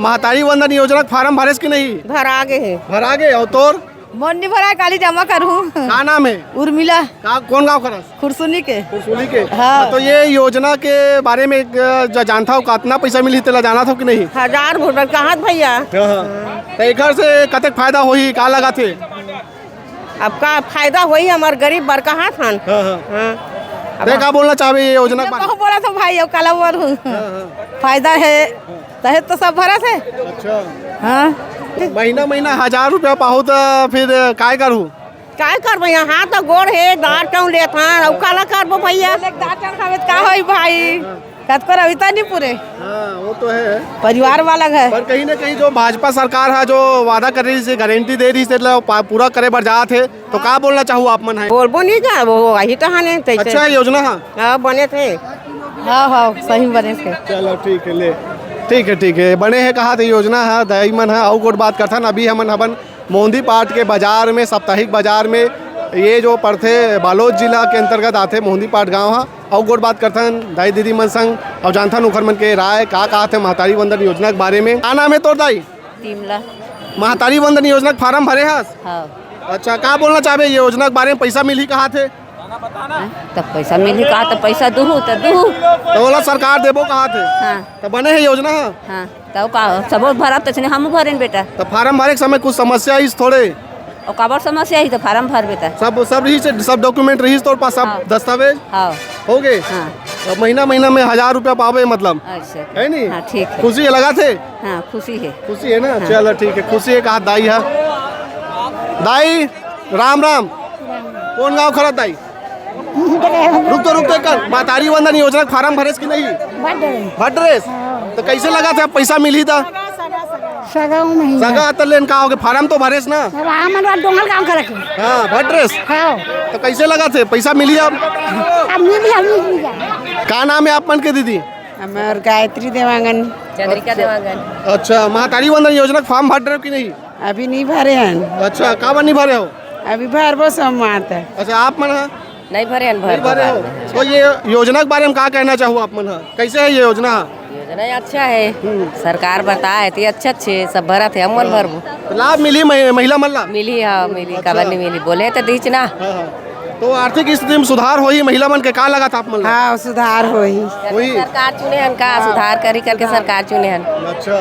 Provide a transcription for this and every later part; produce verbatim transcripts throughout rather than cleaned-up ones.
महतारी वंदन योजना के फारम भरेस कि नहीं? भरा गे हे। भरा गे? अउ तोर? मोर नहीं भरा, काली जमा करहूँ। का नाम हे? उर्मिला। का, कौन गाँव करस? खुरसुनी के। खुरसुनी के? हाँ। तो ये योजना के बारे में एक, ज-, जानथव, कितना पैसा मिलही तेला जानथव कि नहीं? हजार भर कहाँ भैया। हाँ, हाँ। तो एकर से कतेक फायदा होही, का लगथे? अब का फायदा होही हमर गरीब बर, कहाँ थन? हाँ, हाँ। हाँ। अब ते का बोलना चाहबे ये योजना के बारे में? कहूँ बोला तो भाई, अब काला बोलहूँ। हाँ, हाँ। फायदा हे, तहे तो सब भरत हे। अच्छा। हाँ। महीना, महीना हजार रुपया पाहू त फिर काय करहू? काय करबो, यहाँ हाथ गोड़ हे, दार चाउर लेथन, अउ काला करबो भैया? दार चाउर खावे त का होई भाई? कतको रविता नहीं पूरे। हाँ, वो तो है। परिवार वाला घर। पर कहीं ना कहीं जो भाजपा सरकार है, जो वादा कर रही थी, गारंटी दे रही थी, मतलब पा-, पूरा करे बर जात हे, तो का बोलना चाहू आप मन है? बोलबो नहीं का, वो वही तो हने, तैसे। अच्छा है योजना है? हाँ, बने थे। हाँ, हाँ, सही बने थे। चलो, ठीक है, ले। ठीक है, ठीक है, बने है, कहा थे योजना है, दाई मन है, अउ गोठ बात करथन। अभी हमन हबन मोहंदी पाट के बाजार में, साप्ताहिक बाजार में, ये जो पड़थे बालोद जिला के अंतर्गत आथे मोहंदी पाट गांव ह। अउ गोठ बात करथन दाई दीदी मन संग, अउ जानथन उखर मन के राय, का कहाथे महतारी वंदन योजना के बारे में। का नाम हे तोर दाई? तिमला। महतारी वंदन योजना के फारम भरे हस? हाँ। अच्छा, का बोलना चाहबे, ये योजना के बारे में पैसा मिलही कहाथे? हाँ, तब पैसा मिलही कहा, तब पैसा दुहू, तब दुहू। तो ओला सरकार देबो कहाथे? हाँ। तो बने हे योजना ह? हाँ। तब का, सबो भरत तइसने हमहू भरेन बेटा। त फारम भरे के समय कुछ समस्या आइस थोड़े? अउ काबर समस्या आही त फारम भर बेटा। सब, सब रहिस, सब डॉक्यूमेंट रहिस तोर पास, सब हाँ। दस्तावेज? हाँ। हो गे? हाँ। अब महीना, महीना में हजार रुपया पाबे मतलब? अच्छा। है नी? हाँ, ठीक है। खुशी हे लगथे? हाँ, खुशी हे। खुशी हे ना? हाँ। चलो ठीक हे, खुशी हे कहा दाई ह। दाई, राम राम। कोन गाँव खड़ा दाई? रुक तो, रुक तो, एक महतारी वंदन योजना के फारम भरेस कि नहीं? भर डरेस। भर डरेस? हाँ। तो कैसे लगथे, अब पैसा मिलही त? सगा नहीं सगा है। त लेन का होगे, फारम तो भरेस ना? अब हमन डोंगरगांव का रखे। हाँ, भर डरेस। हाँ। तो कैसे लगथे, पैसा मिलही अब? अब मिल गया, मिल गया। का नाम हे आप मन के दीदी? हमर गायत्री देवांगन। चंद्रिका देवांगन। अच्छा, महतारी वंदन योजना के फारम भर डरेव कि नहीं? अभी नहीं भरे हन। अच्छा, काबर नहीं भरे हो? अभी भरबो सोमवार तक। अच्छा, आप मन ह? नहीं भरे हन, नहीं भरबो भरे हो? बाद में। तो ये योजना के बारे में का कहना चाहू आप मन ह? कैसे हे ये योजना ह? योजना अच्छा हे, हम्म। सरकार बताए हे, ते अच्छा अच्छे सब भरत हे, हम मन हाँ। भरबो। तो लाभ मिली महि-, महिला मन ला? मिली, हाँ, मिली, अच्छा। काबर नहीं मिली, बोले तो दीच ना। हाँ, हाँ। तो आर्थिक स्थिति में सुधार होही महिला मन के, का लगथे आप मन ला? हाँ, सुधार होही। होही? सरकार चुने हन का, हाँ। सुधार करी करके सुधार। सरकार चुने हन। अच्छा,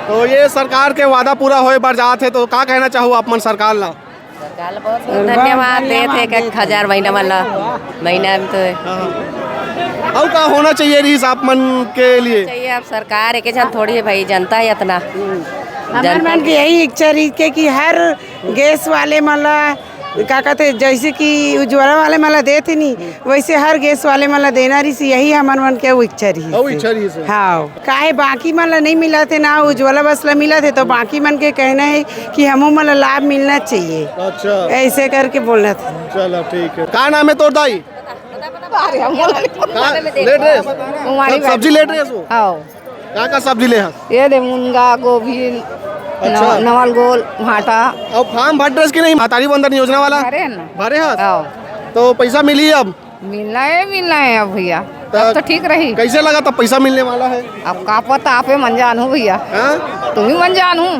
तो ये सरकार के वादा पूरा होए बर जात हे, तो का कहना चाहू आप मन सरकार ला? सरकार ला बहुत बहुत धन्यवाद देत हे, एक हजार महीना वाला, महीना में तो हे। हाँ। अउ का होना चाहिए रहिस आप मन के लिए? चाहिए अब सरकार, एक झन थोड़ी हे भाई, जनता हे इतना। हमर जन- मन के यही इच्छा रहिस के कि हर गैस वाले मन ला, का कहते, जैसे कि उज्ज्वला वाले मन ला देत हे नी, वैसे हर गैस वाले मन ला देना रहिस, यही हमर मन के अउ इच्छा रहिस। अउ इच्छा रहिस। हाँ, काहे बाकी मन ला नहीं मिलत हे ना, उज्ज्वला बस ला मिलत हे, तो बाकी मन के कहना हे कि हमू मन ला लाभ मिलना चाहिए। अच्छा। ऐसे करके बोलना था। चलो ठीक हे। का नाम हे तोर दाई? का, ले डरेस? कुमारी सब सब्जी ले डरेस हो? हाँ। का का सब्जी ले हस? ये दे मुनगा, गोभी, अच्छा। न-, नवल गोल, भाटा। अउ फारम भर डरेस कि नहीं, महतारी वंदन योजना वाला? भरे हन ना। भरे हस? हाँ। तो पैसा मिलही अब? मिलना हे, मिलना हे अब भैया। त अब तो ठीक रही। कैसे लगथे पैसा मिलने वाला हे? अब का पता, आपे मन जानहू भैया। हाँ? तुम ही मन जानहू।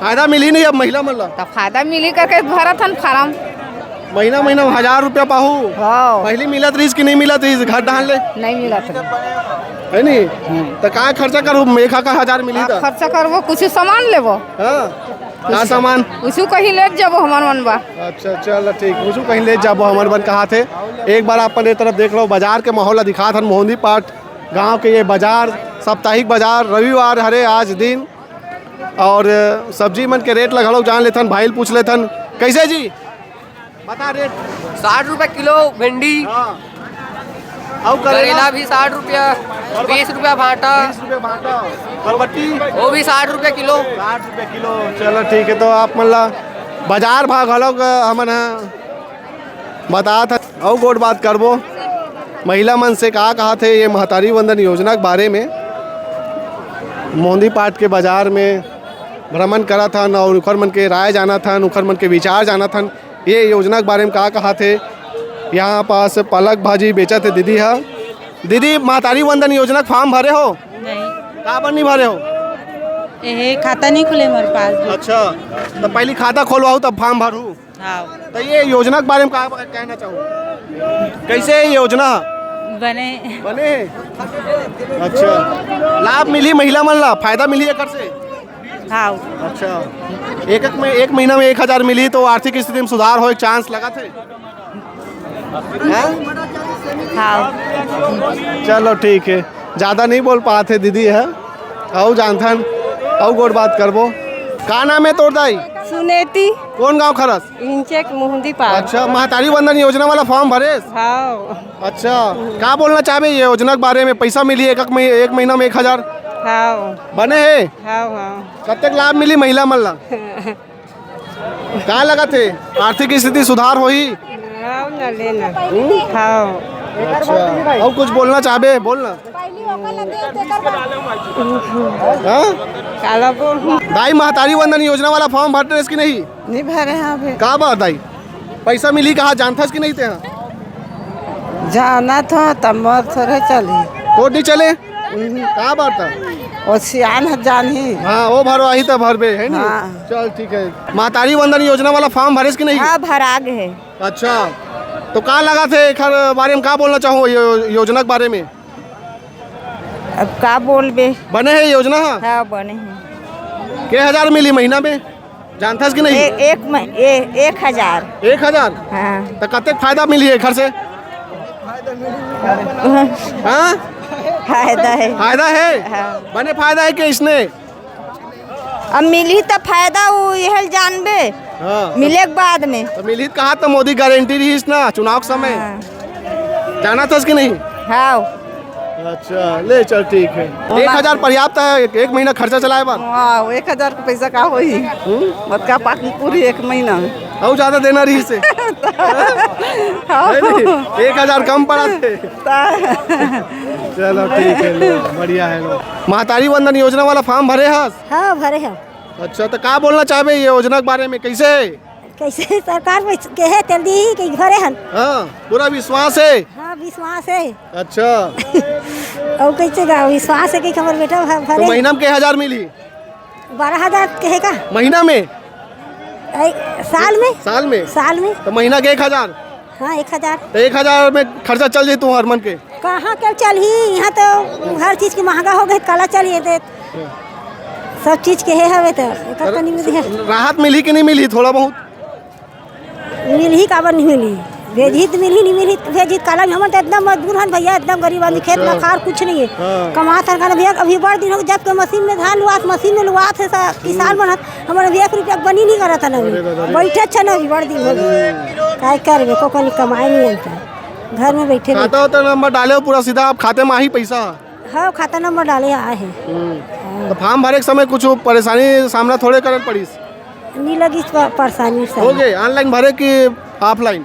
फायदा मिलही नहीं अब महिला मन ला? त फायदा मिलही करके भरत हन फारम। महीना, महीना में हजार रुपया पाहू? हाँ। पहली मिलत रहिस कि नहीं मिलत रहिस घर डहन ले? नहीं मिलत रहिस। हे नी? हम्म। त का खर्चा करहू? एक का हजार मिलही त? खर्चा करबो, कुछ सामान लेबो। हाँ। का सामान? कुछ कहीं ले जाबो हमर मन बा। अच्छा, चल ठीक, कुछ कहीं ले जाबो हमर मन कहाथे। एक बार आप मन ए तरफ देख लव, बाजार के माहौल ला दिखात हन। मोहंदी पाट गांव के ये बाजार, साप्ताहिक बाजार, रविवार हरे आज दिन। अउ सब्जी मन के रेट ला घलो जान लेथन, भाई ल पूछ लेथन। कैसे जी? बता रेट। साठ रुपया किलो भिंडी। हाँ। अउ करेला? करेला भी साठ रुपया, बीस रुपया भाटा। बीस रुपया भाटा। बरबट्टी? वो भी साठ रुपया किलो। साठ रुपया किलो। चलो ठीक हे, तो आप मन ला बाजार भाव घलो हमन ह बतात हन। अउ गोठ बात करबो, महिला मन से का कहाथे ये महतारी वंदन योजना के बारे में। मोहंदी पाट के बाजार में भ्रमण करत हन अउ उखर मन के राय जानत हन, उखर मन के विचार जानत हन। ये योजना के बारे में का कहाथे। यहाँ पास पालक भाजी बेचत हे दीदी ह। दीदी, महतारी वंदन योजना के फारम भरे हो? नहीं। काबर नहीं भरे हो? एहे, खाता नहीं खुले मोर पास। अच्छा, तो पहली खाता खोलवाहू तब फॉर्म भरू। हाँ। तो ये योजना के बारे में का कहना चाहू? कैसे ये योजना? बने। बने हे? अच्छा, लाभ मिली महिला मन ला, फायदा मिली एकर से? हाँ। अच्छा, एक एक में एक महीना में एक हजार मिली तो आर्थिक स्थिति में सुधार होए चांस लगत हे? हाँ? हाँ। चलो ठीक है, ज्यादा नहीं बोल पाते दीदी है। अउ जानथन, अउ गोठ बात करबो। का नाम है तोर दाई? सुनेती। कौन गांव खरस? इंचेक मुहंदी पार। अच्छा, महतारी वंदन योजना वाला फॉर्म भरेस? हाँ। अच्छा, का बोलना चाहबे ये योजना के बारे में? पैसा मिली एक, एक मही-, एक महीना में एक हजार। हाँ। बने हे? हाँ, हाँ। कतेक लाभ मिली महिला मन ला? का लगत हे, आर्थिक स्थिति सुधार होही? हाँ, ना लेना। हम्म? हाँ। अच्छा, अउ कुछ बोलना चाहबे? बोल ना। हाँ? काला बोल। दाई, महतारी वंदन योजना वाला फॉर्म भरते रहिस कि नहीं? नहीं भरे हैं अभी। का बात दाई? पैसा मिली कहा जानथस कि नहीं ते? हाँ। जानत हो त मोर थोड़े चली। कोट नहीं चले? हम्म। का बात है? वो सियान ह जानही। हाँ, वो भरवाही त भरबे, है नी? हाँ। चल ठीक है। महतारी वंदन योजना वाला फॉर्म भरेस कि नहीं? हाँ, भरा गे हे। अच्छा, तो का लगत हे एखर बारे में का बोलना चाहू यो-, योजना के बारे में? अब का बोलबे? बने हे योजना ह? हाँ, बने हे। के हजार मिली महीना में? जानथस कि नहीं? ए-, एक म-, ए-, एक हजार। एक हजार? हाँ। त कतेक फायदा मिली एखर से? हाँ? फायदा हे। फायदा हे? हाँ। बने फायदा हे कि इसने? अब मिली त फायदा, वो यह जानबे। हाँ। मिले के बाद में। त मिली त कहा त मोदी गारंटी रहिस ना चुनाव के समय। हाँ। जानथस कि नहीं? हाँ। अच्छा, ले चल, ठीक है। एक हजार पर्याप्त है एक, एक महीना खर्चा चलाए बर? वाह, एक हजार के पैसा का होही? हम्म? मत का पाकी पूरी एक महीना। अउ ज्यादा देना रहिस हे। हाँ। नहीं, नहीं, एक हजार कम पड़ा थे। ता- चलो, ठीक है, लो, बढ़िया है, लो। महतारी वंदन योजना वाला फॉर्म भरे हस? हाँ, भरे हन। अच्छा, तो का बोलना चाहबे ये योजना के बारे में, कैसे हे? कैसे सरकार में के हे तेल दी कि घरे हन। हाँ, पूरा विश्वास हे। हाँ, विश्वास हे। अच्छा। अउ कैसे गा विश्वास हे कि हमर बेटा भा-, तो भरे। महीना में के हजार मिली? बारह हजार के हे का? महीना में? ऐ, साल में? साल में? साल में। तो महीना के एक हजार? हाँ, एक हजार। तो एक हजार में खर्चा चल जाई तुम्हार मन के? कहाँ के चलही? यहाँ तो हर चीज के महंगा हो गे, काला चलही दे। हाँ। सब चीज के हे हवे तो एकर तो नहीं मिली है। राहत मिली कि नहीं मिली थोड़ा बहुत? मिलही काबर नहीं मिलही? भेजही त मिलही, नहीं मिलही त भेजही त काला। हमन त एकदम मजबूर हन भैया, एकदम गरीब आदमी, खेत अच्छा। में खार कुछ नहीं है। हाँ। कमात हन खाना भैया, अभी बड़ दिन हो गए, जब के मशीन में धान लुआत, मशीन में लुआत है सा-, किसान मन हन, हमर अभी एक रुपया के बनी नहीं करत हन अभी। अरे दादा रे। बैठे छन अभी बड़ दिन हो गए। काय करबे, को कनी कमाई नहीं अंत। घर में बैठे खाता होता नंबर डाले हो पूरा सीधा, आप खाते में आही पैसा। हाँ, खाता नंबर डाले आए हैं। हम्म। हाँ। तो फॉर्म भरे के समय कुछ परेशानी सामना थोड़े करे पड़िस? नहीं लगी प-, परेशानी हो उरेशानी। गए, ऑनलाइन भरे कि ऑफलाइन?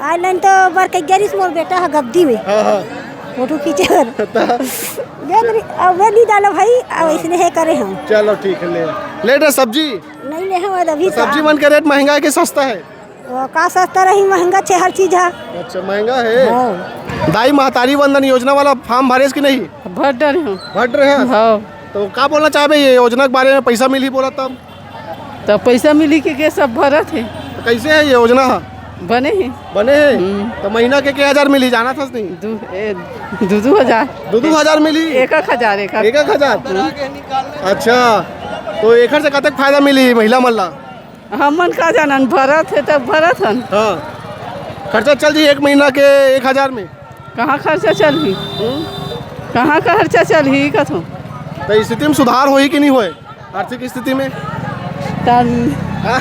ऑनलाइन तो बर के गरिस मोर बेटा है गद्दी में। हाँ, हाँ। फोटो खींचे बर। तो? देख रही, अब वे नहीं डालो भाई, अब हाँ। इसने हे करे हम। चलो ठीक है, ले। ले रहे सब्जी? नहीं ले हम अभी तो। सब्जी मन के रेट महंगा है कि सस्ता है? वो का सस्ता रही, महंगा छे हर चीज है। अच्छा, महंगा है। हाँ। दाई महतारी वंदन योजना वाला फॉर्म भरेस कि नहीं? भर डरे हन। भर डरे हस? हाँ। तो का बोलना चाहबे ये योजना के बारे में, पैसा मिली बोला तब? तो पैसा मिली के, के सब भरत हे। तो कैसे है ये योजना? बने हे। बने हे? हम्म। तो महीना के के हजार मिली, जानथस नहीं? दू, ए, दू, दू हजार। दू, दू हजार मिली? एक, एक हजार, एक, एक। एक, एक हजार? हम्म। अच्छा, तो एकर से कतक फायदा मिली महिला मन ला? हमन का जानन, भरत हे त भरत हन। हाँ, खर्चा चल जाई एक महीना के एक हजार में। कहाँ खर्चा चलही? हम्म? कहाँ खर्चा चलही कथों? तो स्थिति में सुधार होही कि नहीं होए, आर्थिक स्थिति में? तब हाँ?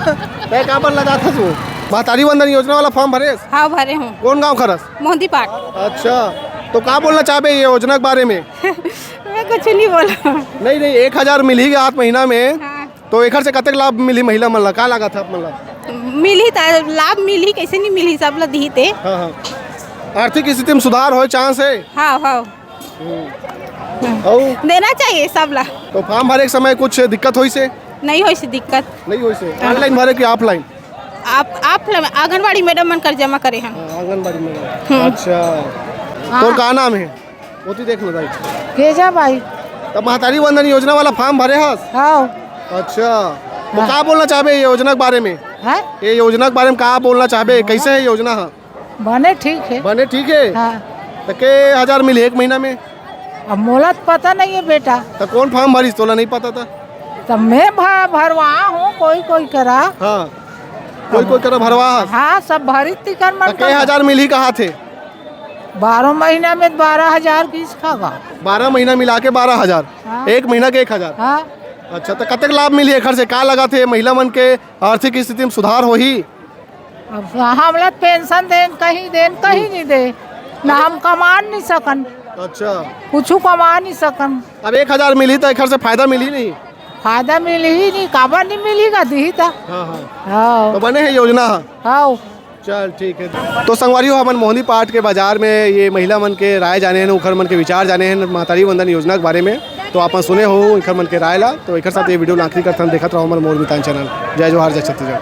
तय काबर लगा था तू? महतारी वंदन योजना वाला फॉर्म भरेस? हाँ, भरे हूँ। कौन गांव खरस? मोहंती पाट। अच्छा, तो का बोलना चाहबे ये योजना के बारे में? मैं कुछ नहीं बोला। नहीं, नहीं, एक हजार मिली आठ महीना में। हाँ। तो एखर से कतेक लाभ मिली महिला मन ला? का लागत हे आप मन ला? मिली त लाभ मिली, कैसे नहीं मिली, सब ला दिही ते। हाँ, हाँ। आर्थिक स्थिति में सुधार होए चांस हे? हाँ, हाँ। हम्म। अउ? देना चाहिए सब ला। तो फॉर्म भरे के समय कुछ दिक्कत होइस हे? नहीं होइस हे दिक्कत। नहीं होइस हे? हाँ। ऑनलाइन भरे कि ऑफलाइन? आप, आप आंगनबाड़ी मैडम मन कर जमा करे हन। हाँ, आंगनबाड़ी मैडम। हम्म। अच्छा। हाँ। तोर का नाम हे? ओती देख लो दाई। भेजा बाई। त महतारी वंदन योजना वाला form भरे हस? हाँ। अच्छा, त हाँ। का बोलना चाहबे ये योजना के बारे में? हैं? ये योजना के बारे में का बोलना चाहबे? हाँ। कइसे हे योजना ह? बने ठीक हे। बने ठीक हे? हाँ। त के हजार मिलही एक महीना में? अब मोला तो पता नहीं हे बेटा। त कोन form भरिस, तोला नहीं पता त? त मैं भ-, भरवा हूँ कोई कोई करा। हाँ, कोई कोई करा भरवा हस? हाँ, सब भरिस तिकर मन त के का। हजार मिलही कहाथे? बारह महीना में बारह हजार किस खागा। बारह महीना मिला के बारह हजार, हाँ। एक महीना के एक हजार। हाँ। अच्छा, त कतेक लाभ मिलही एखर से? का लगथे महिला मन के आर्थिक स्थिति में सुधार होही? अब हमला पेंशन देन कहीं देन, कहीं नहीं दे, ना हम कमा नहीं सकन। अच्छा। कुछ कमा नहीं सकन। अब एक हजार मिलही त एखर से फायदा मिलही नहीं? फायदा मिलही नहीं, काबर नहीं मिलही का, दिही त। हाँ, हाँ। हाँ। त बने हे योजना ह? हाँ। चल, ठीक हे। तो संगवारी हो, हमन मोहनी पाट के बाजार में ये महिला मन के राय जाने हन, उखर मन के विचार जाने हन महतारी वंदन योजना के बारे में। तो आपन सुने हो इखर मन के राय ला। तो एखर साथ ये video ला आखिरी करथन। देखत रहो हमर मोर मितान channel। जय जोहार, जय छत्तीसगढ़।